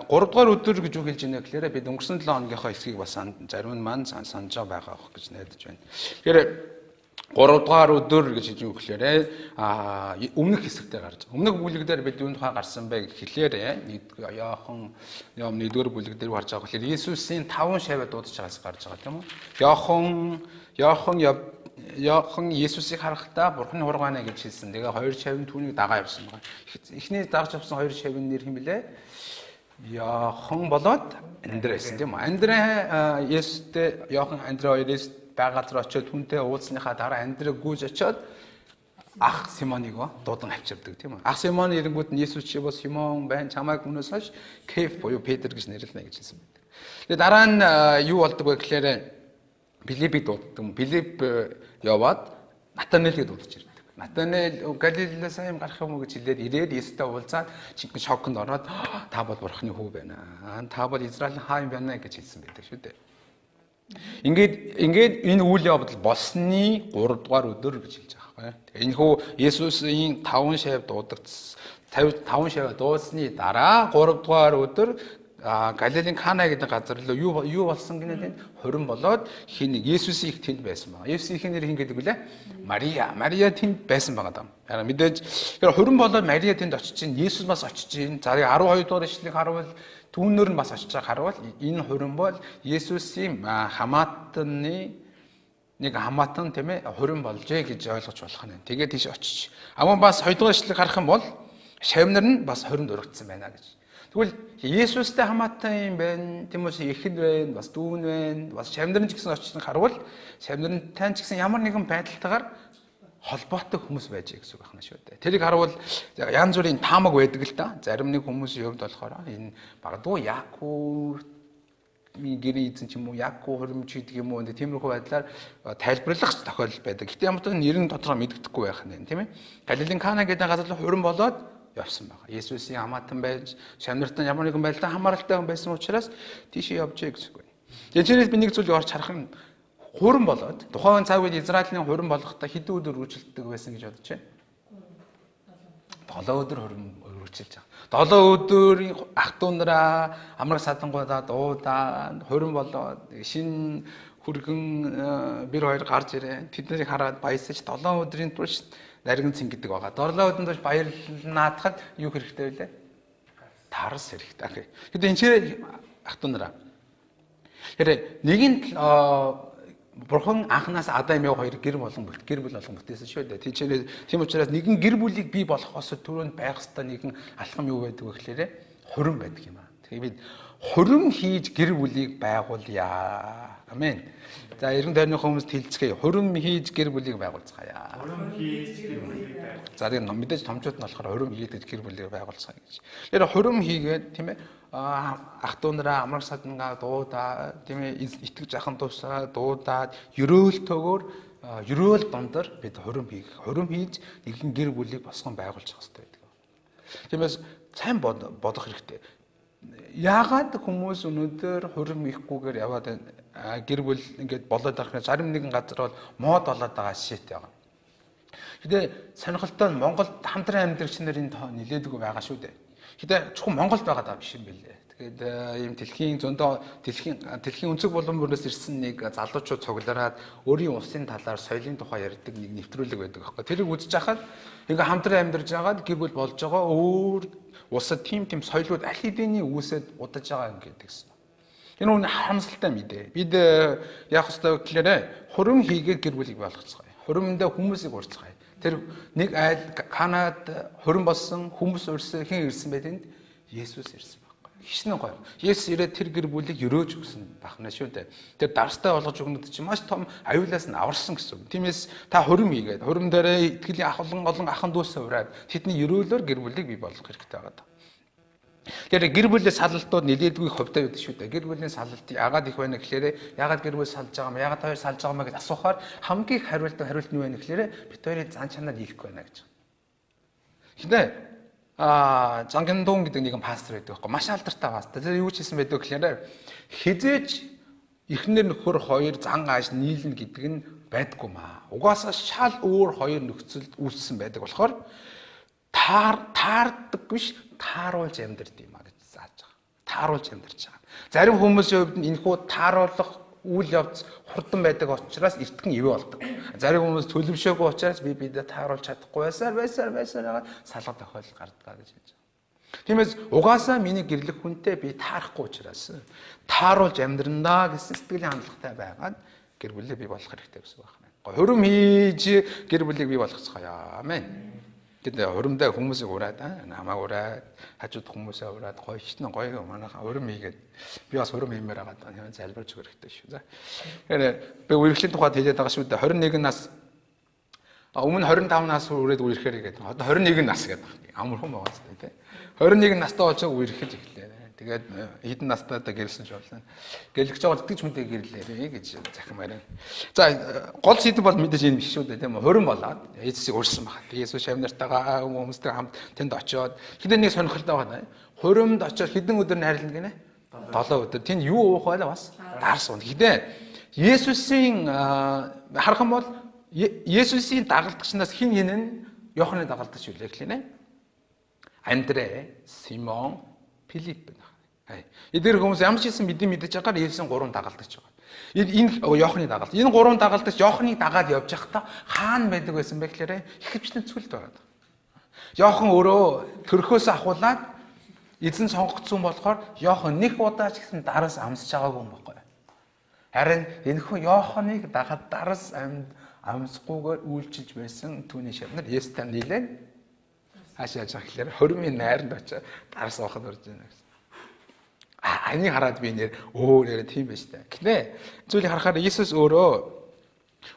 3 дугаар өдөр гэж юу хэлж байна гэхээр бид өнгөрсөн 7 хоногийнхоо хэсгийг бас зарим нь маань санаж байгаа байх гэж найдаж байна. Тэгэхээр 3 дугаар өдөр гэж хэлж байгаа гэхээр өмнөх хэсэгтээ гарч. Өмнөх бүлэг дээр бид юун тухай гарсан бэ гэхлээр Иохан 1-р бүлэг дээр гарч байгаа гэхлээр Иесусийн 5 шавьд дуудаж байгаас гарч байгаа, тийм үү? Иохан Иесусыг харахдаа Бурхны хургаана гэж хэлсэн. Тэгээ хоёр шавь нь түүнийг дагаа явсан байгаа. Эхний дагаж явсан хоёр шавь нь нэр хэм блэ? Иохан болоод Андрей байсан, тийм үү? Андрей Есүстэй, Иохан, Андрей хоёр Есүс байгаа газар очиод түүнтэй уулзсныхаа дараа Андрей гүйж очиод ах Симоныг дуудан авчирдаг, тийм үү? Ах Симон ирэнгүүт нь Есүс "Чи бол Симон байна. Чамайг өмнөөс хойш Кеф буюу Петр гэж нэрлэнэ" гэж хэлсэн байдаг. Тэгээ дараа нь юу болдог вэ гэхээр Филиппийг дууддаг. Филипп яваад Натанелийг дуудаж ирдэг. Натанел "Галилеас юм гарах юм уу?" гэж хэлээд ирээд Есүстэй уулзаад жинхэнэ шоконд ороод "Та бол Бурхны хүү байна. Та бол Израилийн хаан байна" гэж хэлсэн байдаг шүү дээ. Ингээд энэ үйл явдал болсны 3 дугаар өдөр гэж хэлж байгаа байхгүй. Тэгээ энэ хүү Есүсийн 5 шавь дуудагдсан. 5 шавь дуудсны дараа 3 дугаар өдөр Галилийн Кана гэдэг газар руу юу болсон гинэ, тэнд хурим болоод хин нэг Есүсийн их тэнд байсан байгаа. Есүсийн их нэр хин гэдэг вүлээ? Мария. Мария тэнд байсан байгаа даа. Яра мэдээж тэр хурим болоод Мария тэнд очиж чинь, Есүс бас очиж чинь. За, 12 дугаар ишлэгийг харуул, түүнээр нь бас очиж байгаа харуул, энэ хурим бол Есүсийн хамаатны нэг хамаатан, тийм ээ, хурим болжээ гэж ойлгож болох нь. Тэгээд тийш очиж. Аман бас 2 дугаар ишлэгийг харах юм бол шавнар нь бас хуримд урагдсан байна гэж. Тэгвэл Есүстэй хамаатай юм байна. Тийм учраас эхэд байна, бас дүүн байна, бас шавнар нь ч гэсэн очсон харуул шавнартай ч гэсэн ямар нэгэн байдалтайгаар холбоотой хүмүүс байж гэсэн үг байна шүү дээ. Тэрийг харуул янз бүрийн таамаг байдаг л да. Зарим нэг хүмүүсийн хувьд болохоор энэ магадгүй Яаков гэрийн эзэн ч юм уу, Яаков хуримч гэдэг юм уу, тиймэрхүү байдлаар тайлбарлах тохиолдол байдаг. Гэтэ ямар ч нэр нь тодорхой мэддэхгүй байх нь, тийм ээ. Галилийн Кана гэдэг газар руу хурим болоод явсан байгаа. Есүсийн хамаатан байж, шавнартай ямар нэгэн байдлаар хамааралтай хүн байсан учраас тийшээ явжээ гэсэн үг байна. Тэгэхээр би нэг зүйлийг орч харах нь хурим болоод тухайн цаг үед Израилийн хурим болохдоо хэдэн өдөр үргэлжилдэг байсан гэж бодож байна? 7 өдөр хурим үргэлжилж байгаа. 7 өдрийн ах トゥ нараа амраг садангуудаа дуудаа хурим болоод шин хүргэн бэр хоёр гарч ирээ. Тэднийг хараад баясаж 7 өдрийн турш нарийн цэн гэдэг байгаа. 7 өдрийн турш баярлнаадахад юу хэрэгтэй вэ? Тарс хэрэгтэй. Гэтэ энэ ч ах トゥ нараа. Тэгэхээр нэгэн Бурхан анханаас Адам Ев хоёр гэр болон гэр бүл болгон бүтээсэн шүү дээ. Тийм учраас нэгэн гэр бүлийг бий болгохоос түрүүнд байх ёстой нэгэн алхам юу байдаг вэ гэхээр хурим байдаг юм аа. Тэгэхээр бид хурим хийж гэр бүлийг байгуулъя. Амен. За, эргэн тойрны хүмүүст хэлцгээе. Хурим хийж гэр бүлийг байгуулцгаая. Хурим хийж гэр бүлийг байгуулцгаая. За, тэгээ мэдээж томчууд нь болохоор хурим хийгээд гэр бүлийг байгуулцгаая гэж. Тэгэхээр хурим хийгээд, тийм ээ, ах トゥ нараа амраг садангаа дуудаа, тийм ээ, итгэж ахын тусаа дуудаад ерөөлтөөгөр ерөөл дундор бид хурим хийх. Хурим хийж нэгэн гэр бүлийг босгон байгуулж явах хэрэгтэй байдаг. Тиймээс сайн бодох хэрэгтэй. Яагаад хүмүүс өнөөдөр хурим хийхгүйгээр яваад гэр бүл ингээд болоод байгаа юм? Зарим нэгэн газар бол мод болоод байгаа жишээтэй байгаа. Гэтэ сонирхолтой нь Монголд хамтран амьдрагч нарын тоо нилээдгүй байгаа шүү дээ. Гэтэ зөвхөн Монголд байгаа даа биш юм билээ. Тэгээд ийм дэлхийн зөндөө дэлхийн өнцөг булан бүрээс ирсэн нэг залуучууд цуглараад өөрийн улсын талаар, соёлын тухай ярьдаг нэг нэвтрүүлэг байдаг аахгүй. Тэрийг үзэж хахад ингээ хамтран амьдарч байгаад гэр бүл болж байгаа өөр улсад тийм тийм соёлууд аль хэдийн үүсээд удаж байгаа юм гэдэгсэн. Энэ үн харамсалтай мэдээ. Бид яах ёстой вэ гэхээр хурим хийгээд гэр бүлийг болгоцгоё. Хуримдаа хүмүүсийг урьцгаая. Тэр нэг айл Канад хурим болсон хүмүүс урьсан, хэн ирсэн бэ тэнд? Есүс ирсэн байхгүй. Хичнээн гоё. Есүс ирээд тэр гэр бүлийг өрөөж өгсөн бахна шүү дээ. Тэр дарстай болгож өгнөд чинь маш том аюулаас нь аварсан гэсэн үг. Тиймээс та хурим хийгээд, хурим дээрээ итгэлийн ах олон олон ахын дүүсээ ураад тэдний өрөөлөөр гэр бүлийг бий болгох хэрэгтэй байгаа. Тэгэхээр гэр бүлийн салалтууд нэлээдгүй хувьтай байдаг шүү дээ. Гэр бүлийн салалт яагаад их байна гэхээр, яагаад гэр бүл салж байгаа юм, яагаад хоёр салж байгаа юм гэж асуухаар хамгийн их хариулт хариулт нь юу байна гэхээр бит хоёрын зан чанар нийлэхгүй байна гэж. Гэтэ Зангендун гэдэг нэгэн пастор байдаг байхгүй, маш алдартай пастор. Тэр юу ч хэлсэн байдаг гэхээр хизээж эхнэр нөхөр хоёр зан ааш нийлнэ гэдэг нь байдгүй маа. Угаасаа шал өөр хоёр нөхцөлд үүссэн байдаг болохоор таардаг биш, тааруулж амьдрд юм а гэж зааж байгаа. Тааруулж амьдарч байгаа. Зарим хүмүүсийн хувьд энэхүү тааруулах үйл явц хурдан байдаг учраас эртхэн ивэ болдог. Зарим хүмүүс төлөвшөөгүй учраас би бидээ тааруулж чадахгүй байсаар салга тохиолдол гардаг гэж хэлж байгаа. Тиймээс угаасаа миний гэрлэх хүнтэй би таарахгүй учраас тааруулж амьдрнаа гэсэн сэтгэлийн хандлагатай байгаад гэр бүлээ бий болох хэрэгтэй гэсэн үг байна. Хурим хийж гэр бүлийг бий болгоцгоё. Амен. Тэгээд хуримдаа хүмүүсийг ураад, намайг ураад, хажууд хүмүүсээ ураад гоё хичнээн гоё манайхаа хурим хийгээд би бас хурим хиймээр байгаа даа. Залбирч өгөх хэрэгтэй шүү. За. Тэгэхээр би үерхлийн тухайд хэлээд байгаа шүү дээ. 21 нас өмнө 25 нас үрээд үерхээр гэдэг. Одоо 21 нас гэдэг. Амархан байгаа ч тийм. 21 настай болчоо үерхэж эхлэв. Тэгээд хэдэн настай да гэрэлсэн ч болно. Гэрлэж байгаа итгэж хүнтэй гэрлээрэй гэж захимаар байна. За гол сэдэв бол мэдээж энэ биш шүү дээ тийм үү? Хурим болоод Есүсийг урьсан байна. Есүс шавь нартайгаа хүмүүстэй хамт тэнд очиод хэдэн нэг сонирхолтой байна. Хуримд очиод хэдэн өдөр найрлана гинэ? 7 өдөр. Тэнд юу уух байлаа бас? Дарс уuna. Хэдэн Есүсийн харах юм бол Есүсийн дагалдагчнаас хин хин нь Иоханы дагалдагч үлээ гэхлээ. Андре, Симон, Филипп байна. Эдгээр хүмүүс ямар ч хэлсэн мэдэн мэдэж байгаагаар Есүсийн гурван дагалдагч байгаа. Энэ Иоханы дагалт. Энэ гурван дагалдагч Иоханыг дагаад явж байхдаа хаана байдаг байсан бэ гэхлээрэ ихэвчлэн цүлд байгаа. Иохан өөрөө төрхөөс ахуулаад эзэн сонгогдсон болохоор Иохан нэг удаа ч гэсэн дараас амсаж байгаагүй юм баггүй. Харин энэхүү Иоханыг дагаад дараас амсахгүйгээр үйлчилж байсан түүний шавнар Есүстэй нийлэн хаашаа яаж гэхлээр хормын найранд очиж дараас уухад орж байна гэсэн. Энийг хараад би нэр нэр тийм байж та. Гэтэ зүйлийг харахаар Иесус өөрөө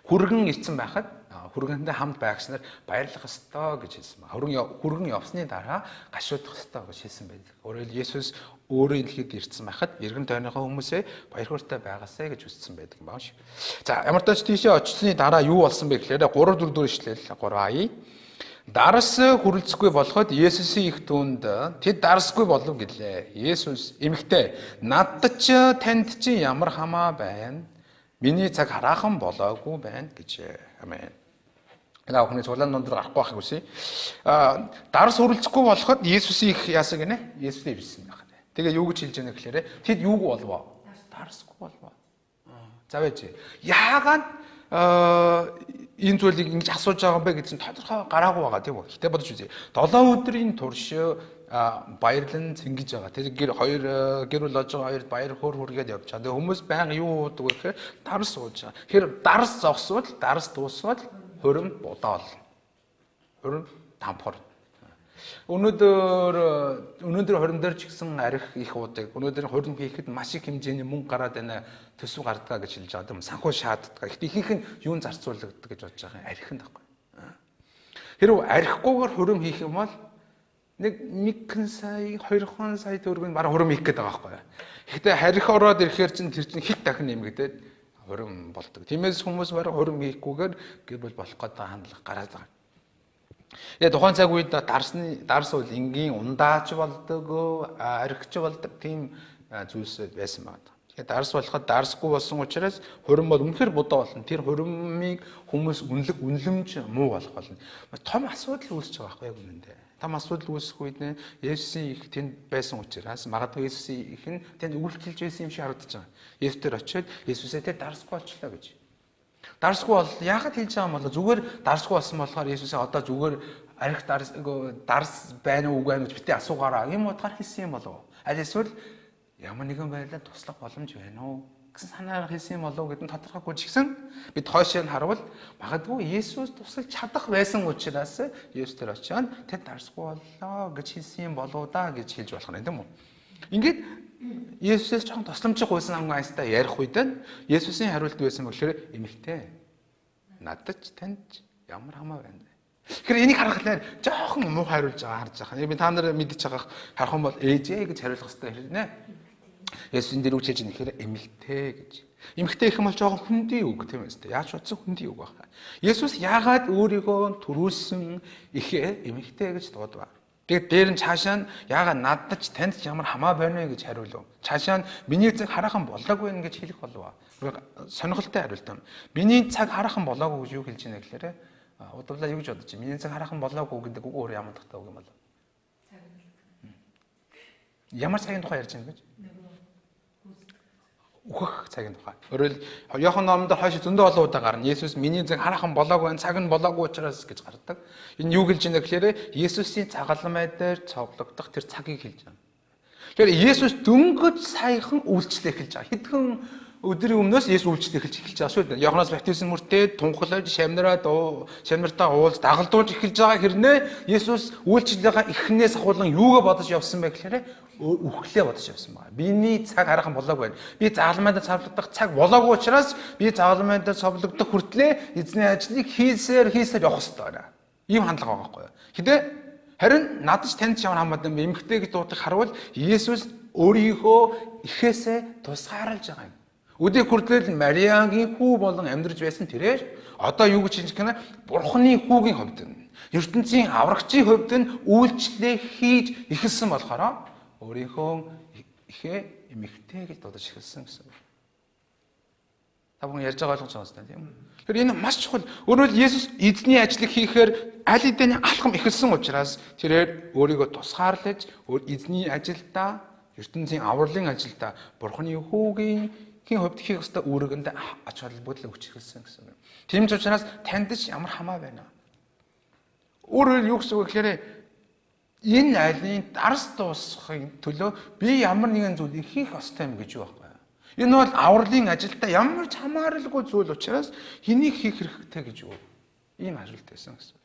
хүргэн ирсэн байхад хүргэнтэй хамт байгснаар баярлах ёстой гэж хэлсэн байна. Хүргэн явсны дараа гашуудах ёстой гэж хэлсэн байдаг. Өөрөөр Иесус өөрөө дэлхийд ирсэн байхад эргэн тойрныхоо хүмүүсээ баяр хөөртэй байгаасай гэж хүссэн байдаг юм байна шүү. За ямар ч тач тийшээ очсны дараа юу болсон бэ гэхээр 3 4 4 ишлэл 3а. Дарс хүрэлцэхгүй болоход Есүсийн их түнд тэд дарсгүй болов гэлээ. Есүс эмэгтэй надад ч танд чи ямар хамаа байна? Миний цаг хараахан болоогүй байна гэжээ. Амен. Энэ бүхний цуглаан дунд гарахгүй байхыг хүсье. Дарс хүрэлцэхгүй болоход Есүсийн их яасан гинэ? Есүстэй ирсэн байх. Тэгээ юу гэж хэлж яана гэхээр тэд юуг болвоо? Дарсгүй болвоо. За байж. Яагаад энэ зүйлийг ингэж асууж байгаа юм бэ гэсэн тодорхой гараагүй байгаа тийм үү. Гэтэ бодож үзье. 7 өдрийн турш баярлан цэнгэж байгаа. Тэр гэр хоёр гэр бүл ож байгаа хоёр баяр хөөр хүргээд явж байгаа. Тэгээ хүмүүс байнга юу уудаг вэ гэхээр дарс ууж байгаа. Тэгэхээр дарс зогсвол, дарс дуусвал хурим будаал. Хурим тамхар. Өнөөдөр хурим дээр ч гэсэн арх их уудаг. Өнөөдөр хурим хийхэд маш их хэмжээний мөнгө гараад байна, төсөв гардгаа гэж хэлж байгаа. Санхүү шаарддаг. Гэхдээ ихэнх нь юун зарцуулагддаг гэж бодож байгаа юм. Архинд байхгүй. Хэрвээ архихгүйгээр хурим хийх юм бол 1 сая, 2 сая төгрөг нь бараг хурим хийх гээд байгаа байхгүй. Гэхдээ харих ороод ирэхээр чинь тэр чинь хэд дахин нэмэгдээд хурим болдог. Тиймээс хүмүүс бараг хурим хийхгүйгээр гэр бүл болох гэдэг хандлага гараад байгаа. Тэгээ тухайн цаг үед дарс бол энгийн ундаач болдог, архич болдог тийм зүйлс байсан байна. Тэгэхээр дарс болоход дарсгүй болсон учраас хурим бол үнэхээр будаа болно. Тэр хуримыг хүмүүс үнэлэг үнэлэмж муу болох болно. Том асуудал үүсэж байгаа байхгүй яг үнэндээ. Том асуудал үүсэх үед нэ Есүсийн их тэнд байсан учраас магадгүй Есүсийн их нь тэнд үйлчилж байсан юм шиг харагдаж байгаа. Есүс дээр очиод Есүсээ тэр дарсгүй болчлоо гэж. Дарсгүй бол яагаад хэлж байгаа юм бол зүгээр дарсгүй болсон болохоор Есүсээ одоо зүгээр арх дарс байна уу үгүй байна гэж битгий асуугаараа юм утгаар хэлсэн юм болов уу? Аль эсвэл ямар нэгэн байдлаар туслах боломж байна уу гэсэн санаагаар хэлсэн юм болов уу гэдэг нь тодорхойгүй ч гэсэн бид хойшоо нь харуул магадгүй Есүс тусалж чадах байсан учраас Есүс тэр очиод тэд дарсгүй боллоо гэж хэлсэн юм болов да гэж хэлж болох юм тийм үү? Ингээд Есүсээс жоохон тусламжийг гуйсан хамгийн айстай ярих үед нь Есүсийн хариулт байсан болохоор эмэгтэй надад ч танд ч ямар хамаа байна вэ? Тэгэхээр энийг харахлаар жоохон муу хариулж байгаа харж байгаа. Би та нар мэдчихэж байгаа харах юм бол ээжээ гэж хариулах хэрэгтэй хэрнээ. Есүс энэ дээр үг хэлж байгаа нэхэр эмэгтэй гэж. Эмэгтэй гэх юм бол жоохон хүндий үг тийм ээ. Яаж утсан хүндий үг байна. Есүс яагаад өөрийгөө төрүүлсэн ихээ эмэгтэй гэж дуудваа? Тэгээд дээр нь цаашаа нь яагаад надад ч танд ч ямар хамаа байна вэ гэж хариулв. Цаашаа нь миний цаг хараахан болоогүй байх гэж хэлэх болов. Сонирхолтой хариулт юм. Миний цаг хараахан болоогүй гэж юу хэлж байна гэхээр удавлаа юу гэж бодож байна? Миний цаг хараахан болоогүй гэдэг үг өөр ямар утгатай үг юм бол? Ямар цагийн тухай ярьж байна гэж? Үхэх цагийн тухай. Өөрөөр Иохан номонд хойш зөндөө олон удаа гарна. Есүс миний цаг хараахан болоогүй байна, цаг нь болоогүй учраас гэж гардаг. Энэ юу хэлж байна гэхээр Есүсийн цагаалмай дээр цовлогдох тэр цагийг хэлж байна. Тэгэхээр Есүс дөнгөж саяхан үйлчлэл эхэлж байгаа. Хэдхэн өдрийн өмнөөс Есүс үйлчлэл эхэлж байгаа шүү дээ. Иоханаас баптизм мөртөө тунхлаж шамнартаа уулз дагалдуулж эхэлж байгаа хэрнээ Есүс үйлчлэлийнхаа эхнээс ахуулан юугаа бодож явсан бэ гэхээр үхлээ бодож явсан байна. Биний цаг хараахан болоогүй байна. Би загалмайд цовлогдох цаг болоогүй учраас би загалмайд цовлогдох хүртлээ эзний ажлыг хийсээр явах хэрэгтэй байна. Ийм хандлага байгаа байхгүй юу? Хэдэ харин надад ч танд ч ямар хамаатай юм бэ? Эмэгтэй гэж дуудах харуул Есүс өөрийнхөө эхээсээ тусгаарлаж байгаа юм. Өдий хүртэл Мариагийн хүү болон амьдарч байсан тэрээр одоо юу гэж хэлж байна? Бурхны хүүгийн хувьд нь, ертөнцийн аврагчийн хувьд нь үйлчлэлээ хийж эхэлсэн болохоор өөрийнхөө эхээ эмэгтэй гэж дуудаж эхэлсэн гэсэн үг. Та бүхэн ярьж байгаа ойлгож байгаа юм тийм үү? Тэгэхээр энэ маш чухал. Өөрөөр Есүс эзний ажлыг хийхээр аль хэдийн алхам эхэлсэн учраас тэрээр өөрийгөө тусгаарлаж эзний ажилдаа, ертөнцийн авралын ажилдаа Бурхны хүүгийн хувьд хийх ёстой үүрэгэнд ач холбогдол өгч эхэлсэн гэсэн үг. Тийм ч учраас танд ч ямар хамаа байна. Өөрөөр юу гэсэн үг гэхээр энэ айлын дарс дуусгахын төлөө би ямар нэгэн зүйлийг хийх ёстой юм гэж юу байхгүй. Энэ бол авралын ажилдаа ямар ч хамааралгүй зүйл учраас хэнийг хийх хэрэгтэй гэж юу. Ийм хариулт байсан гэсэн.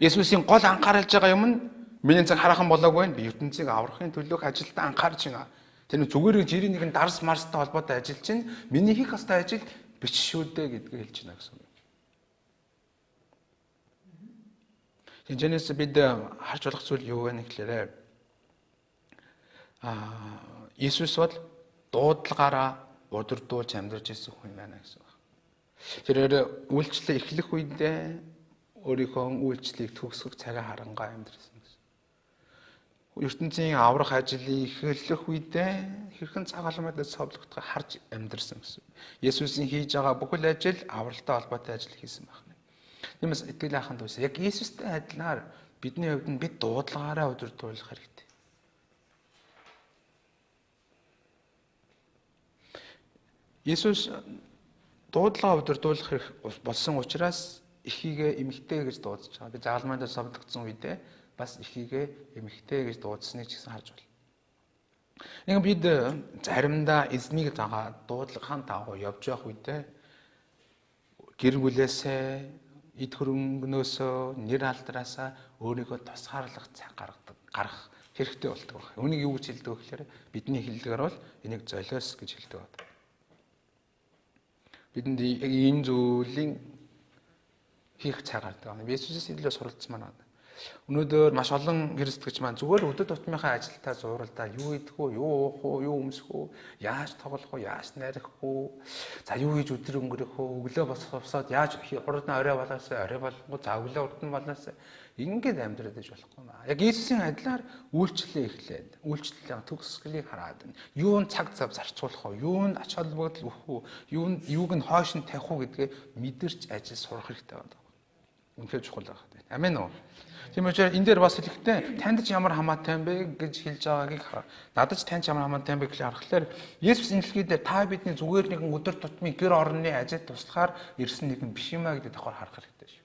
Есүсийн гол анхааралж байгаа юм нь миний цаг хараахан болоогүй байна. Би ертөнцийг аврахын төлөөх ажилдаа анхаарч байна. Тэр нь зүгээр жирийн нэгэн дарс марстай холбоотой ажил чинь миний хийх ёстой ажил биш шүү дээ гэдгийг хэлж байна гэсэн үг. Тэнцэнээс бид харж болох зүйл юу вэ гэхээр Иесус бол дуудлагаараа удирдуулж амьдарч ирсэн хүн байна гэсэн үг. Тэрээр үйлчлэл эхлэх үедээ өөрийнхөө үйлчлэлийг төгсгөх цагаа харангаа амьдарсан гэсэн. Ертөнцийн аврах ажлыг эхлэх үедээ хэрхэн цаг алмайд цовлогдохыг харж амьдарсан гэсэн. Есүсийн хийж байгаа бүхэл ажил авралтай холбоотой ажил хийсэн байна. Тиймээс итгэл ахын дүүс яг Иесустэй адилаар бидний хувьд нь бид дуудлагаараа удирдуулах хэрэгтэй. Иесус дуудлага удирдуулах хэрэг болсон учраас эхийгээ эмэгтэй гэж дуудаж байгаа. Би загалмайд савлагдсан үедээ бас эхийгээ эмэгтэй гэж дуудсныг ч гэсэн харж байна. Нэг бид заримдаа эзнийг дагаа дуудлагын дагуу явж явах үедээ гэр бүлээсээ эд хөрөнгнөөсөө нэр алдраасаа өөрийгөө тусгаарлах цаг гаргадаг, гарах хэрэгтэй болдог байна. Үүнийг юу гэж хэлдэг вэ гэхээр бидний хэллэгээр бол энийг золиос гэж хэлдэг байна. Бидэнд ийм зүйлийн хийх цаг гардаг. Есүсээс илүү суралцмаар байна. Өнөөдөр маш олон христэгч маань зүгээр өдөр тутмынхаа ажилдаа зууралдаа юу идэх үү, юу уух уу, юу өмсөх үү, яаж тоглох уу, яаж найрах үү, за юу хийж өдөр өнгөрөх үү, өглөө босоод яаж хурдан орой болоосаа, орой болонгоо за өглөө хурдан болоосаа ингээд амьдраад иж болохгүй маа. Яг Иесусийн адилаар үйлчлэлээ эхлээд, үйлчлэлийн төгсгөлийг хараад юунд цаг зав зарцуулах уу, юунд ач холбогдол өгөх үү, юуг нь хойш нь тавих уу гэдгээ мэдэрч ажил сурах хэрэгтэй байна. Үнэхээр чухал байна. Амен үү? Тийм учраас энэ дээр бас хэлэхдээ танд ч ямар хамаатай юм бэ гэж хэлж байгаагийг хараа. Надад ч танд ямар хамаатай юм бэ гэж харахаар Есүс энэ дэлхий дээр та бидний зүгээр нэгэн өдөр тутмын гэр орны ажил туслахаар ирсэн нэгэн биш юм а гэдэг давхар харах хэрэгтэй шүү.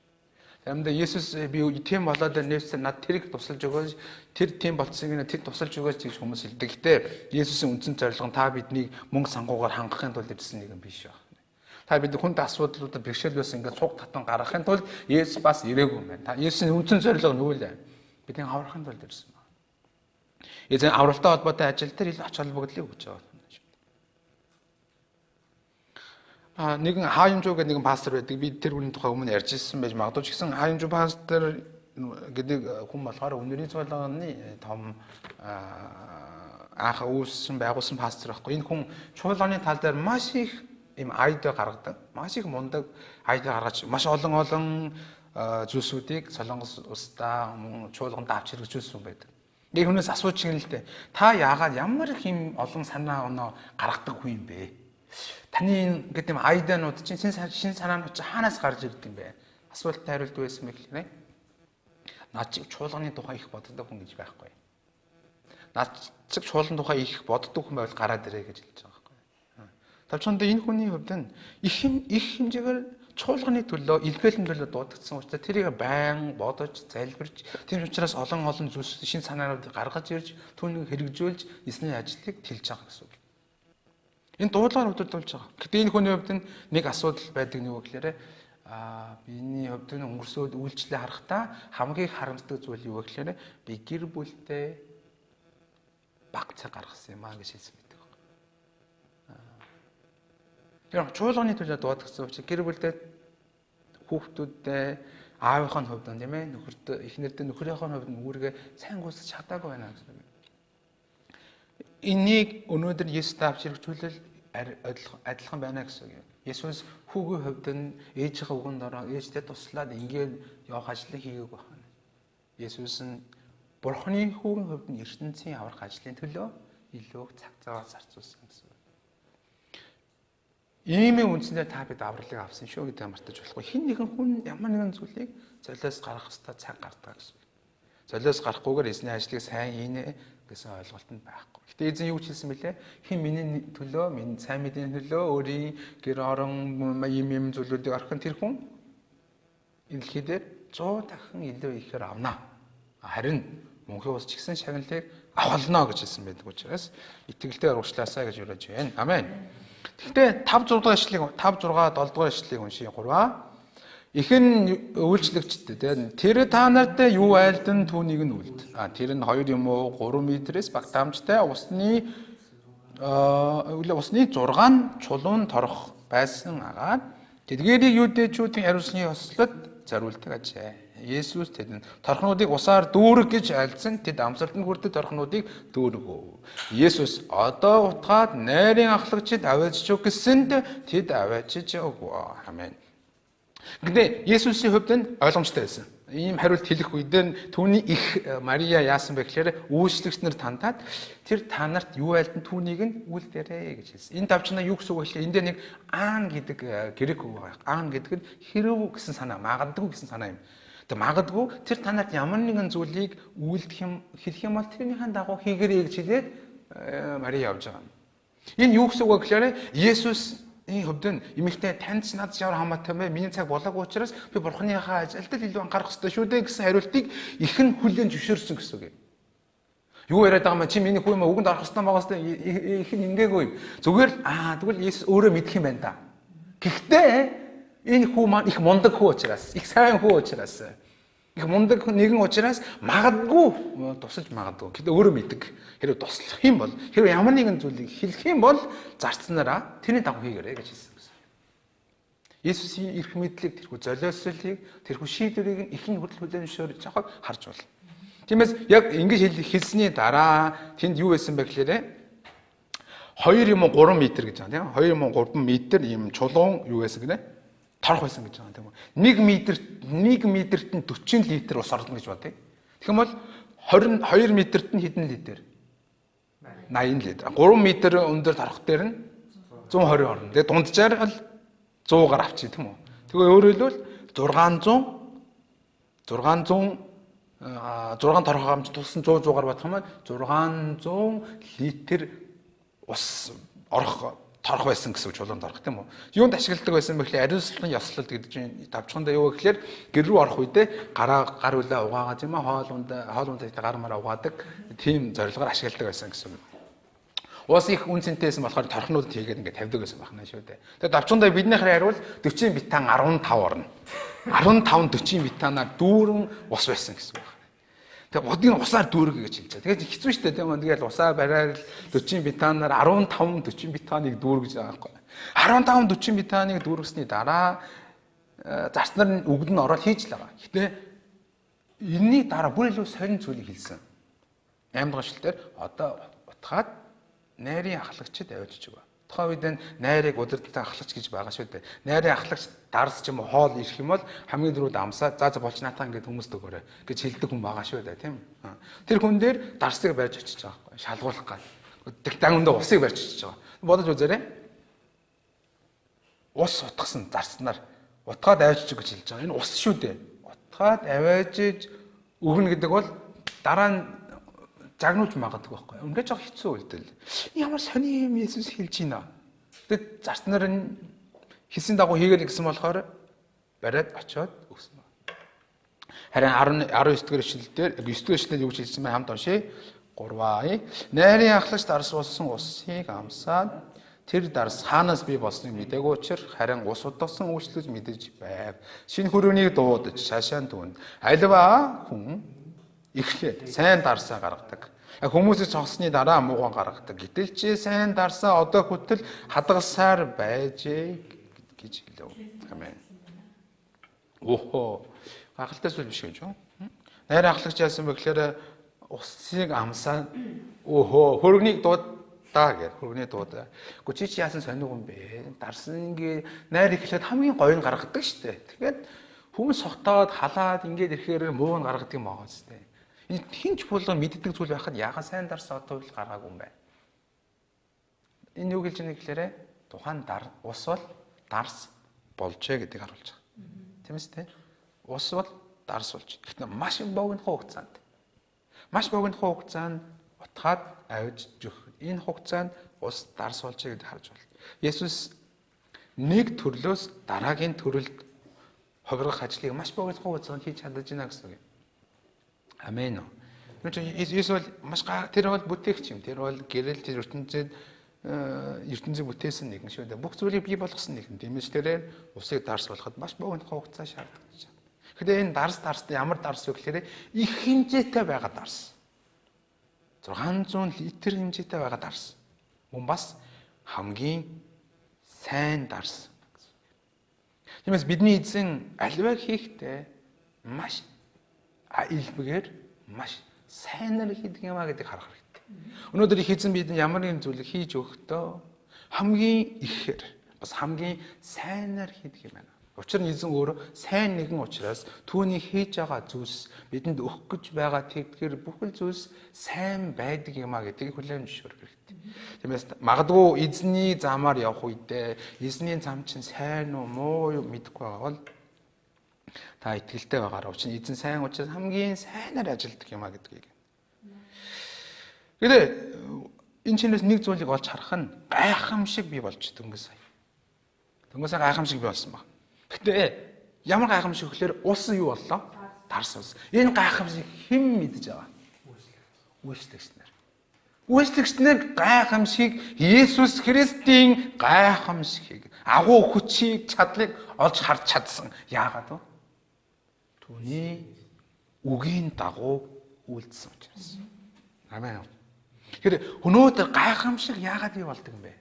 Заримдаа Есүс би тийм болоод нээсээ над тэрийг тусалж өгөөч, тэр тийм болцсыг нь тэр тусалж өгөөч гэж хүмүүс хэлдэг. Гэтэ Есүсийн үндсэн зорилго нь та биднийг мөнгө санхугаар хангахын тулд ирсэн нэгэн биш байна. Та бид хүнд асуудлуудад бэрхшээл байсан ингээд цуг татан гаргахын тулд Есүс бас ирээгүй юм байна. Та Есүсийн үндсэн зорилго нь юу вэ? Бидний аврахын тулд ирсэн байна. Эзэн авралтай холбоотой ажил дээр илүү ач холбогдлыг өгч байгаа юм шиг. Нэгэн Хаямжуу гэдэг нэгэн пастор байдаг. Би тэр хүний тухай өмнө ярьж ирсэн байж магадгүй ч гэсэн Хаямжуу пастор гэдэг хүн болохоор өнөрийн цуглааны том анх үүссэн байгуулсан пастор байхгүй. Энэ хүн чуулганы тал дээр маш их ийм айдаа гаргадаг. Маш их мундаг айдаа гаргаж маш олон зүйлсүүдийг Солонгос улсдаа мөн чуулганд авч хэрэгжүүлсэн байдаг. Яг хүнээс асууж гин л дээ. Та яагаад ямар их юм олон санаа оноо гаргадаг хүн юм бэ? Таны ингээд ийм айдаанууд чинь шин санаанууд чинь хаанаас гарч ирдэг юм бэ? Асуултанд хариулт байсан бэ гэхлээр наад чи чуулганы тухай их боддог хүн гэж байхгүй. Над чиг чуулган тухай их боддог хүн байвал гараад ирээ гэж хэлж байгаа байхгүй. Тавчханд энэ хүний хувьд нь их хэмжээгээр чуулганы төлөө, илгээлийн төлөө дуудагдсан учраас тэрийг байн бодож, залбирч, тийм учраас олон олон зүйлс шин санаануудыг гаргаж ирж, түүнийг хэрэгжүүлж, эзний ажлыг тэлж байгаа гэсэн үг. Энэ дуудлагаар хөдөлж байгаа. Гэтэ энэ хүний хувьд нэг асуудал байдаг нь юу гэхээр биений хувьд нь өнгөрсөөд үйлчлээ харахтаа хамгийн их харамсдаг зүйл юу гэхээр би гэр бүлтэй баг цаг гаргасан юм аа гэж хэлсэн байдаг. Тэр чуулганы төлөө дуудагдсан учраас гэр бүлдээ хүүхдүүдтэй аавынхаа хувьд нь тийм ээ нөхөртөө эхнэрдээ нөхрийнхөө хувьд нь үүргээ сайн гүйцэтгэж чадаагүй байна гэсэн үг. Энийг өнөөдөр Есүстэй авч хэрэгжүүлэл адилхан байна гэсэн үг юм. Есүс хүүгийн хувьд нь ээжийнхээ үгэнд ороо ээжтэй туслаад ингээд явах ажлыг хийгээгүй байна. Есүс нь Бурхны хүүгийн хувьд нь ертөнцийн аврах ажлын төлөө илүү цаг зав зарцуулсан гэсэн үг. Иймээ үндсэндээ та бид авралыг авсан шүү гэдгийг мартаж болохгүй. Хэн нэгэн хүн ямар нэгэн зүйлийг золиос гаргах ёстой цаг гардаг гэсэн үг. Золиос гарахгүйгээр эзний ажлыг сайн хийнэ гэсэн ойлголт нь байхгүй. Гэтэ эзэн юу ч хэлсэн бэлээ? Хэн миний төлөө, миний сайн мэдээний төлөө өөрийн гэр орон юм юм зүйлүүдийг орхин тэр хүн энэ дэлхий дээр 100 дахин илүү ихээр авна. Харин мөнхийн ус ч гэсэн шагналыг авах болно гэж хэлсэн байдаг учраас итгэлтэй урагшлаасаа гэж уриалж байна. Амен. Тэгэхдээ 5 6 дугаар ишлэгийг 5 6 7 дугаар ишлэгийг уншия 3. Ихэн үйлчлэгчд тэр та нартай юу айлдан түүнийг нь үлд. Тэр нь 2 юм уу 3 метрээс багтаамжтай усны усны 6 чулуун торох байсан агаад тэдгээрийг юудэчүүдийн хариуцлагын ёслолд зориулдаг ажээ. Есүс тэдэнд торхнуудыг усаар дүүрэг гэж айлдсан. Тэд амсалтанд хүрдэг торхнуудыг дүүргэв. Есүс одоо утгаад найрын ахлагчид аваачиж өг гэсэнд тэд аваачиж өгвөө. Амен. Гэтэ Есүсийн хувьд нь ойлгомжтой байсан. Ийм хариулт хэлэх үед нь түүний их Мария яасан бэ гэхээр үйлчлэгч нар тандаад тэр та нарт юу айлдан түүнийг нь үлдээрэй гэж хэлсэн. Энэ давчнаа юу гэсэн үг вэ гэхээр энэ дээр нэг аан гэдэг грек үг байгаа. Аан гэдэг нь хэрв гэсэн санаа, магадгүй гэсэн санаа юм. Тэг магадгүй тэр та нарт ямар нэгэн зүйлийг үйлдэх юм хэлэх юм бол тэрнийхэн дагуу хийгэрэй гэж хэлээд Мария явж байгаа юм. Энэ юу гэсэн үг вэ гэхээр Есүс энэ хувьд нь эмэгтэй танд ч надад ямар хамаатай юм бэ? Миний цаг болоогүй учраас би бурхныхаа ажилд илүү анхаарах ёстой шүү дээ гэсэн хариултыг их нь хүлээн зөвшөөрсөн гэсэн үг юм. Юу яриад байгаа юм чи миний хүү юм үгэнд орох ёстой байгаа ёстой их нь ингээгүй юм. Зүгээр л тэгвэл Есүс өөрөө мэдэх юм байна да. Гэхдээ энэ хүү маань их мундаг хүү учраас, их сайн хүү учраас, их мундаг нэгэн учраас магадгүй тусалж магадгүй. Гэтэ өөрөө мэддэг. Хэрвээ туслах юм бол, хэрвээ ямар нэгэн зүйлийг хэлэх юм бол зарцнараа тэрний дагуу хийгээрэй гэж хэлсэн гэсэн. Есүсийн эрх мэдлийг, тэрхүү золиослолыг, тэрхүү шийдвэрийг нь ихэн хүртэл хүлээн зөвшөөрж байгааг харж байна. Тиймээс яг ингэж хэлсний дараа тэнд юу байсан бэ гэхээр 2 юм уу 3 метр гэж байгаа тийм 2 юм уу 3 метр ийм чулуун юу байсан гинэ? Торох байсан гэж байгаа тийм үү. 1 метр 1 метрт нь 40 литр ус орно гэж бодъё. Тэгэх юм бол 22 метрт нь хэдэн литр? 80 литр. 3 метр өндөр торох дээр нь 120 орно. Тэгээ дунджаар л 100 гар авчи тийм үү. Тэгээ өөрөөр хэлбэл 600 6 торхоо амж тулсан 100 100 гар бодох юм бол 600 литр ус орох торох байсан гэсэн чулуун торох тийм үү. Юунд ашигладаг байсан бэ гэхлээр ариун ёслолт гэдэг чинь давчхандаа юу гэхлээр гэр рүү орох үедээ гараа гар үлээ угаагаад юм аа хоол ундаа гар мараа угаадаг тийм зорилгоор ашигладаг байсан гэсэн үг. Уус их үн цэнтэйсэн болохоор торхнуудад хийгээд ингээд тавьдаг байсан байна шүү дээ. Тэгээд давчхандаа биднийхээ хариул 40 битан 15 орно. 15 40 битанаар дүүрэн ус байсан гэсэн үг. Тэгээ будгийг усаар дүүргэ гэж хэлж байгаа. Тэгээд хэцүү шүү дээ тийм үү. Тэгэл усаа бариад 40 битанаар 15 40 битаныг дүүргэж байгаа байхгүй. 15 40 битаныг дүүргэсний дараа зарцнаар нь үгд нь ороод хийж л байгаа. Гэтэ энэний дараа бүр илүү сонин зүйлийг хэлсэн. 8 дахь эшлэлээр одоо утгаад найрын ахлагчид авчиж өгөө. Тухайн үед энэ найрыг удирдах ахлагч гэж байгаа шүү дээ. Найрын ахлагч дарс ч юм уу хоол ирэх юм бол хамгийн түрүүд амсаа за за болж наатаа ингээд хүмүүст өгөөрэй гэж хэлдэг хүн байгаа шүү дээ, тийм үү? Тэр хүн дээр дарсыг барьж очиж байгаа байхгүй, шалгуулах гал. Тэгтээ өндөө усыг барьж очиж байгаа. Бодож үзээрэй. Ус утгасан зарснаар утгаад авчиж гэж хэлж байгаа. Энэ ус шүү дээ. Утгаад аваажиж өгнө гэдэг бол дараа нь загнуулж магадгүй байхгүй. Үнэхээр жоох хэцүү үйлдэл. Ямар сони юм Есүс хэлж байна. Тэгэд зарц нар нь хэлсэн дагуу хийгэр гэсэн болохоор бариад очиод өгсөн. Харин 10 19 дугаар ишлэл дээр 9 дугаар ишлэлд юу гэж хэлсэн бэ? Хамт уншъя. 3-аа. Найрын ахлагч дарс болсон усыг амсаад тэр дарс хаанаас бий болсныг мдээгүй учир харин ус удасан үйлчлэж мэдэж байв. Шинэ хүрээнийг дуудаж шашаан түүнд альва хүн эхлээд сайн дарсаа гаргадаг. Хүмүүсийг цогсны дараа мууган гаргадаг. Гэтэл чи сайн дарсаа одоо хүртэл хадгалсаар байжээ гэж хэлв. Амен. Охо. Гайхалтай зүйл биш гэж юу? Найр ахлагч яасан бэ гэхээр усыг амсаа өөхөө хөргөнийг дуудаа гэх хөргөний дуудаа. Гэхдээ чи яасан сониг юм бэ? Дарсан ингээ найр эхлээд хамгийн гоё нь гаргадаг штэ. Тэгээд хүмүүс согтоод халаад ингээд ирэхээр муу нь гаргадаг юм байгаа штэ. Энэ хинч булган мэддэг зүйл байхад яагаад сайн дарсан одоо л гаргаагүй юм бэ? Энэ юу хэлж байгаа гэхээр тухайн дар ус бол дарс болжээ гэдгийг харуулж байгаа. Тийм ээ? Ус бол дарс болж. Гэхдээ маш богино хугацаанд. Маш богино хугацаанд утгаад авиж жөх. Энэ хугацаанд ус дарс болжээ гэдгийг харж байна. Есүс нэг төрлөөс дараагийн төрөлд хувиргах ажлыг маш богино хугацаанд хийж чадаж байна гэсэн үг. Амен. Тэр чинь Есүс бол маш тэр бол бүтээгч юм. Тэр бол гэрэл тэр ертөнцид ертөнцийг бүтээсэн нэгэн шүү дээ. Бүх зүйлийг бий болгосон нэгэн. Тиймээс тэрээр усыг дарс болгоход маш богино хугацаа шаарддаг. Тэгэхээр энэ дарс дарстай ямар дарс вэ гэхээр их хэмжээтэй байгаа дарс. 600 литр хэмжээтэй байгаа дарс. Мөн бас хамгийн сайн дарс. Тиймээс бидний эзэн аливаа хийхдээ маш илбгээр маш сайнаар хийдэг юм а гэдгийг харах хэрэгтэй. Өнөөдөр их эзэн бидэнд ямар нэгэн зүйлийг хийж өгөхдөө хамгийн ихээр бас хамгийн сайнаар хийдэг юм байна. Учир нь эзэн өөрөө сайн нэгэн учраас түүний хийж байгаа зүйлс бидэнд өгөх гэж байгаа тэдгэр бүхэл зүйлс сайн байдаг юм а гэдгийг хүлээн зөвшөөрөх хэрэгтэй. Тиймээс магадгүй эзний замаар явах үедээ эзний зам чинь сайн уу муу юу мэдэхгүй байгаа бол та итгэлтэй байгаарай. Учир нь эзэн сайн учраас хамгийн сайнаар ажилладаг юм а гэдгийг. Гэтэ энэ чинээс нэг зүйлийг олж харах нь гайхамшиг бий болж дөнгөж сая. Дөнгөж сая гайхамшиг бий болсон баг. Гэтэ ямар гайхамшиг гэхээр ус юу боллоо? Дарс болсон. Энэ гайхамшиг хэн мэдэж байгаа? Үйлчлэгч нар. Үйлчлэгч нар гайхамшиг Есүс Христийн гайхамшигыг, агуу хүчийг, чадлыг олж харж чадсан. Яагаад вэ? Түүний үгийн дагуу үйлдсэн учраас. Амен. Тэгэхээр өнөөдөр гайхамшиг яагаад бий болдог юм бэ?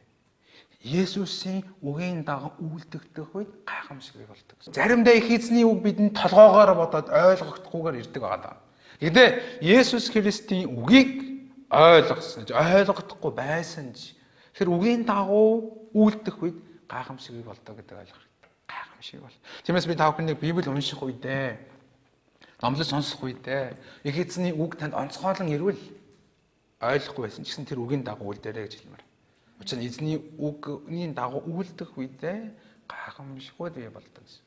Есүсийн үгийн дагуу үйлдэгдэх үед гайхамшиг бий болдог. Заримдаа их эзний үг бидэнд толгоогоор бодоод ойлгохдохгүйгээр ирдэг байгаа даа. Гэтэ Есүс Христийн үгийг ойлгосон ч ойлгохдохгүй байсан ч тэр үгийн дагуу үйлдэх үед гайхамшиг бий болдог гэдэг ойлгох хэрэгтэй. Гайхамшиг бол. Тиймээс би та бүхнийг Библи унших үедээ, номлол сонсох үедээ их эзний үг танд онцгойлон ирвэл ойлгохгүй байсан ч гэсэн тэр үгийн дагуу үйлдэрэй гэж хэлмээр. Учир нь эзний үгний дагуу үйлдэх үедээ гайхамшигуй бий болдог гэсэн.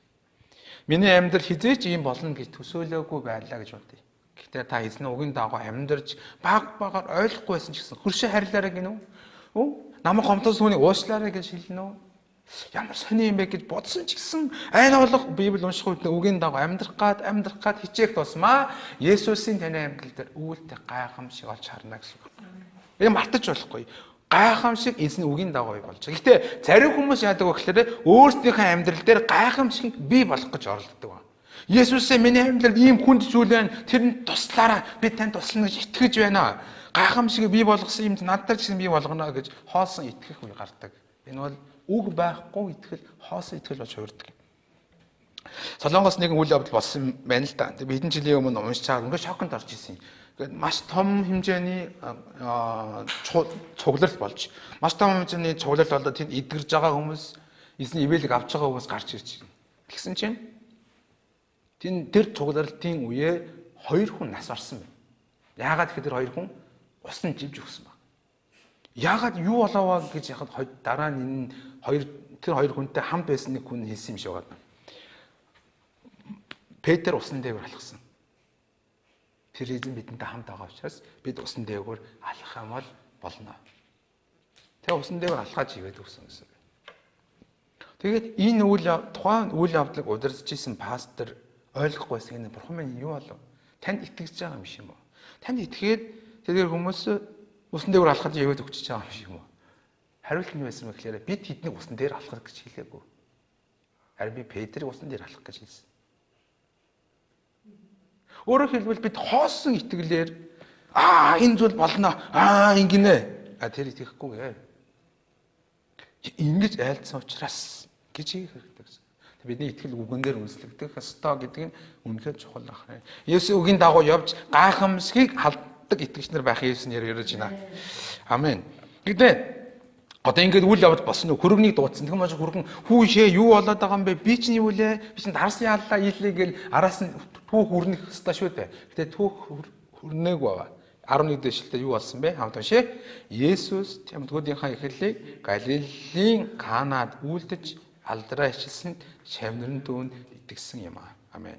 Миний амьдрал хизээч ийм болно гэж төсөөлөөгүй байлаа гэж бодъё. Гэхдээ та эзний үгийн дагуу амьдарч баг багаар ойлгохгүй байсан ч гэсэн хөршөө харьлаарай гинүү. Намайг гомдсон түүнийг уучлаарай гэж хэлнэ үү? Ямар сони юм бэ гэж бодсон ч гэсэн аль болох Библи унших үед үгийн дагуу амьдрах гад хичээх тусмаа Есүсийн таны амьдрал дээр үйлдэх гайхамшиг олж харна гэсэн үг. Энэ мартаж болохгүй. Гайхамшиг эзний үгийн дагуу болж байгаа. Гэхдээ зарим хүмүүс яадаг вэ гэхээр өөрсдийнхээ амьдрал дээр гайхамшигыг бий болгох гэж оролддог ба. Есүсээ миний амьдралд ийм хүнд зүйл байна. Тэрэнд туслаарай. Би танд туслана гэж итгэж байна. Гайхамшигыг бий болгосон юмд надад ч гэсэн бий болгоно гэж хоосон итгэх үе гардаг. Энэ бол үг байхгүй итгэл, хоосон итгэл болж хувирдаг. Солонгос нэгэн үйл явдал болсон байна л да. Би хэдэн жилийн өмнө уншиж байгаа ингээд шоконд орж исэн. Тэгээд маш том хэмжээний цугларал болж, маш том хэмжээний цугларал болоод тэнд эдгэрж байгаа хүмүүс, эзний ивэлийг авч байгаа хүмүүс гарч ирж байна. Тэгсэн чинь тэр цугларалтын үеэр хоёр хүн нас барсан байна. Яагаад гэхээр тэр хоёр хүн усан живж өгсөн баг. Яагаад юу болооваа гэж яхад дараа нь энэ тэр хоёр хүнтэй хамт байсан нэг хүн хэлсэн юм шиг байна. Петр усан дээр алхсан. Тэр эзэн бидэнтэй хамт байгаа учраас бид усан дээгүүр алхах юм бол болно. Тэгээ усан дээгүүр алхаж ивээд өгсөн гэсэн. Тэгээд энэ үйл тухайн үйл явдлыг удирдах исэн пастор ойлгохгүй байсан нь бурхан минь юу болов? Танд итгэж байгаа юм шиг юм уу? Танд итгээд тэгэхээр хүмүүс усан дээгүүр алхаж ивээд өгчөж байгаа юм шиг юм уу? Хариулт нь байсан мэхлээр бид тэднийг усан дээр алхах гэж хэлээгүй. Харин би Петрийг усан дээр алхах гэж хэлсэн. Өөрөөр хэлбэл бид хоосон итгэлээр энэ зүйл болно. Ингэнэ. Тэр итгэхгүй гээ. Ингэж айлдсан учраас гэж хийх хэрэгтэй гэсэн. Бидний итгэл үгэн дээр үндэслэгдэх ёстой гэдэг нь үнэхээр чухал байна. Есүсийн үгийн дагуу явж гайхамшигыг халддаг итгэгч нар байх Есүс нэр ярьж байна. Амен. Гэтэ одоо ингээд үйл явдал болсон нь хөрөгнийг дуудсан. Тэгм маш хөргөн хүүшээ юу болоод байгаа юм бэ? Би чинь юу лээ? Би чинь дарсан яаллаа ийлээ гэл араас нь түүх өрнөх ёстой шүү дээ. Гэтэ түүх өрнөөгүй байгаа. 11 дэшлэлтэй юу болсон бэ? Хамт уншъя. Есүс тэмдгүүдийнхаа эхлэлийг Галилийн Канад үйлдэж алдраа ижилсэн шавнырын дүүнд итгэсэн юм аа. Амен.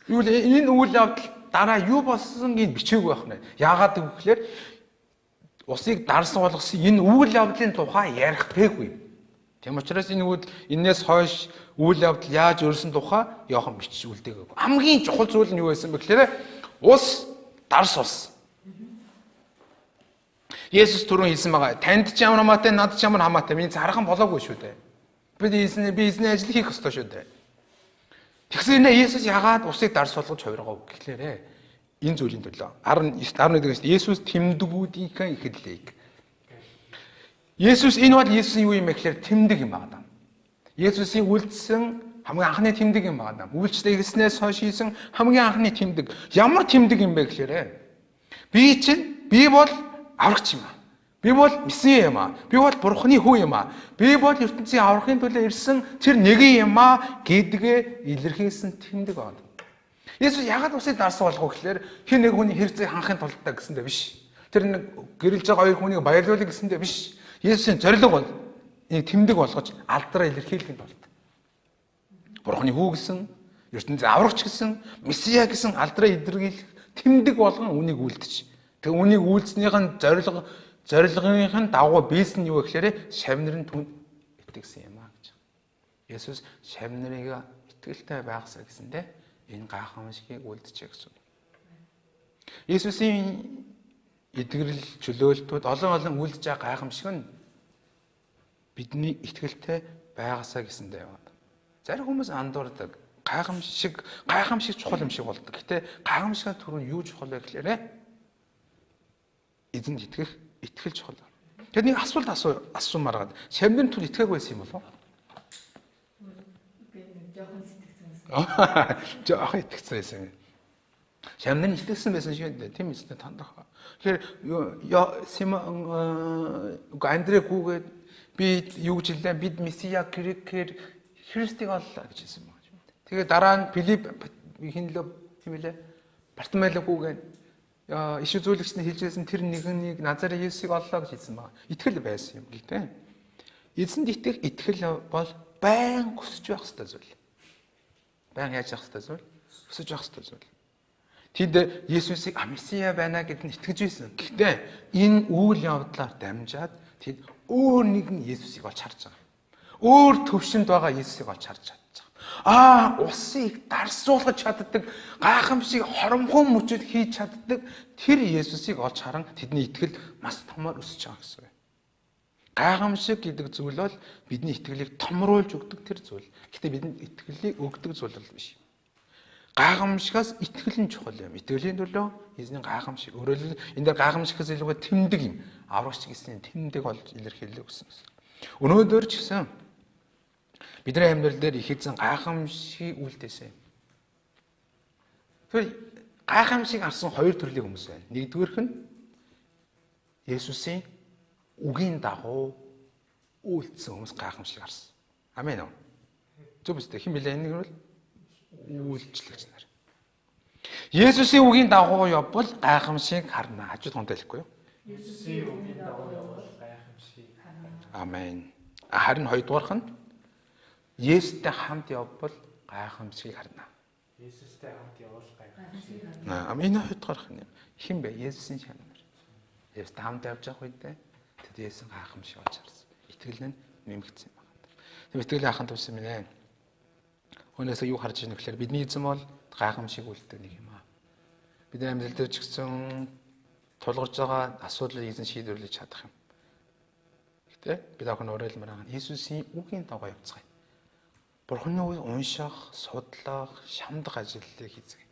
Юу л энэ үйл явдал дараа юу болсон гэж бичээгүй байх нэ. Яагаад гэвэл усыг дарсан болгосон энэ үйл явдлын тухай ярих гээгүй. Тийм учраас энэ үйл энээс хойш үйл явдал яаж өрсөн тухай Иохан бичиж үлдээгээгүй. Хамгийн чухал зүйл нь юу байсан бэ гэхээр ус дарс болсон. Есүс түрүүн хэлсэн байгаа. Танд ч ямар хамаатай, надад ч ямар хамаатай. Миний зархан болоогүй шүү дээ. Би эзний ажил хийх ёстой шүү дээ. Тэгсэн нэ Есүс ягаад усыг дарс болгож хувиргаав гэхлээрэ энэ зүйлийн төлөө. 11 дээрээс Есүс тэмдгүүдийнхээ эхлэлийг. Есүс энэ бол Есүсийн юу юм бэ гэхлээр тэмдэг юм байна. Есүсийн үлдсэн хамгийн анхны тэмдэг юм байна. Үйлчлэл хийснээс хойш хийсэн хамгийн анхны тэмдэг. Ямар тэмдэг юм бэ гэхлээрэ би бол аврагч юм аа. Би бол Месиа юм аа. Би бол Бурхны хүү юм аа. Би бол ертөнцийн аврахын төлөө ирсэн тэр нэгэн юм аа гэдгээ илэрхийлсэн тэмдэг байна. Есүс ягаад усыг дарсан болгов гэхлээр хэн нэг хүний хэрэгцээг хангахын тулд гэсэндээ биш. Тэр нэг гэрэлж байгаа хоёр хүнийг баярлуулах гэсэндээ биш. Есүсийн зорилго бол нэг тэмдэг болгож алдраа илэрхийлэхийн тулд. Бурхны хүү гэсэн, ертөнцийн аврагч гэсэн, Месиа гэсэн алдраа илэрхийлэх тэмдэг болгон үнийг үлдэж. Тэгээ үнийг үйлдснийх нь зорилгынх нь дагуу биелсэн нь юу гэхлээр шавнар нь түнд итгэсэн юм а гэж. Есүс шавнарыг итгэлтэй байгаасаа гэсэндээ энэ гайхамшигыг үлджээ гэсэн. Есүсийн эдгэрэл чөлөөлтүүд олон олон үлдэж байгаа гайхамшиг нь бидний итгэлтэй байгаасаа гэсэндээ яваад. Зарим хүмүүс андуурдаг. Гайхамшиг чухал юм шиг болдог. Гэтэ гайхамшигын түрүүнд юу чухал вэ гэхлээрэ эзэнд итгэх, итгэл чухал. Тэгэхээр нэг асуулт асуумаар гад. Шамнарын түр итгээгүй байсан юм болов уу? Би нэг жоохон итгэсэн байсан. Жоохон итгэсэн байсан. Шамнар нь итгэсэн байсан шүү дээ. Тийм үстэй тандах. Тэгэхээр Симон Андре гүгээд би юу гэж хэллээ? Бид Месиа Христийг оллоо гэж хэлсэн байна. Тэгээ дараа нь Филипп хин лөө тийм үлээ? Бартимело гүгээд иш үзүүлэгч нь хэлжсэн тэр нэгнийг Назарын Есүсийг оллоо гэж хэлсэн байна. Итгэл байсан юм гэхдээ эзэнд итгэх итгэл бол байн өсөж байх ёстой зүйл. Байн яаж явах ёстой зүйл? Өсөж явах ёстой зүйл. Тэд Есүсийг Месиа байна гэдээ нь итгэж байсан. Гэхдээ энэ үйл явдлаар дамжаад тэд өөр нэгэн Есүсийг олж харж байгаа. Өөр төвшөнд байгаа Есүсийг олж харж чадж байгаа. Усыг дарсуулгаж чаддаг, гайхамшиг хоромхон мөчөд хийж чаддаг тэр Есүсийг олж харан тэдний итгэл маш томоор өсөж байгаа гэсэн үг. Гайхамшиг гэдэг зүйл бол бидний итгэлийг томруулж өгдөг тэр зүйл. Гэхдээ бидний итгэлийг өгдөг зүйл бол биш. Гайхамшигаас итгэл нь чухал юм. Итгэлийн төлөө эзний гайхамшиг. Өөрөөр хэлбэл энэ дээр гайхамшигээс илүүгээ тэмдэг юм. Аврагч гэсэн тэмдэг болж илэрхийлэх гэсэн. Өнөөдөр ч гэсэн бидний амьдрал дээр их эзэн гайхамшиг үлдээсэн. Тэгэхээр гайхамшиг арсан хоёр төрлийн хүмүүс байна. Нэгдүгээрх нь Есүсийн үгийн дагуу үйлдсэн хүмүүс гайхамшиг арсан. Амен үү? Зөв үстэй. Хэн билээ энэ нэг бол үйлчлэгч нар. Есүсийн үгийн дагуу явбал гайхамшиг харна. Хажууд гонтой хэлэхгүй юу? Есүсийн үгийн дагуу явбал гайхамшиг харна. Амен. Харин хоёрдугаарх нь Есүстэй хамт явбал гайхамшигыг харна. Есүстэй хамт явбал гайхамшиг. Аа, энэ хоёр дахь юм. Хэн бэ? Есүсийн чанар. Есүстэй хамт явж явах үедээ тэд Есүсийн гайхамшиг олж харсан. Итгэл нь нэмэгдсэн юм байна. Тэр итгэл ахын төвсөн минь ээ. Өнөөсөө юу харж байна гэхээр бидний эзэн бол гайхамшиг үлддэг нэг юм аа. Бидний амьдрал дээр ч гэсэн тулгарч байгаа асуудлыг эзэн шийдвэрлэж чадах юм. Гэтэ бид охин уриалмаар байгаа. Есүсийн үгийн дагуу явцгаая. Бурхны үгийг унших, судлах, шамдах ажлыг хийцгээе.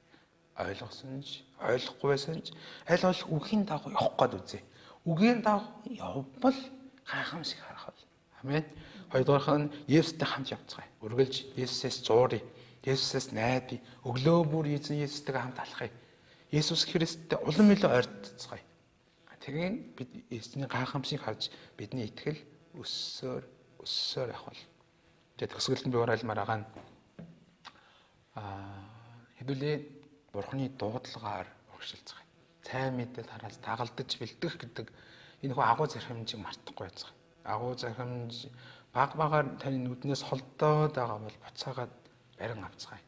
Ойлгосон ч, ойлгохгүй байсан ч аль болох үгийн дагуу явах гээд үзье. Үгийн дагуу явбал гайхамшиг харах бол. Амен. Хоёрдугаарх нь Есүстэй хамт явцгаая. Үргэлж Есүсээс зууръя. Есүсээс найдъя. Өглөө бүр эзэн Есүстэйгээ хамт алхая. Есүс Христтэй улам илүү ойртцгаая. Тэгээд бид Есүсний гайхамшиг харж бидний итгэл өссөөр өссөөр явах бол. Тэгээд төгсгөлд нь би уриалмаар байгаа нь хэдүүлээ Бурхны дуудлагаар урагшилцгаая. Сайн мэдээ тараас дагалдаж бэлдэх гэдэг энэ хүү агуу зархимжийг мартахгүй байцгаая. Агуу зархимж баг багаар таны нүднээс холдоод байгаа бол буцаагаад барин авцгаая.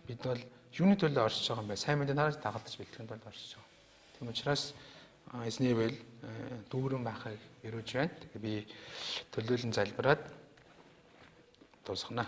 Бид бол юуны төлөө оршиж байгаа юм бэ? Сайн мэдээ тараас дагалдаж бэлтгэхэд бол оршиж байгаа. Тийм учраас эзний ивэл дүүрэн байхыг өрөөж байна. Тэгээ би төлөөлөн залбираад дуусгана.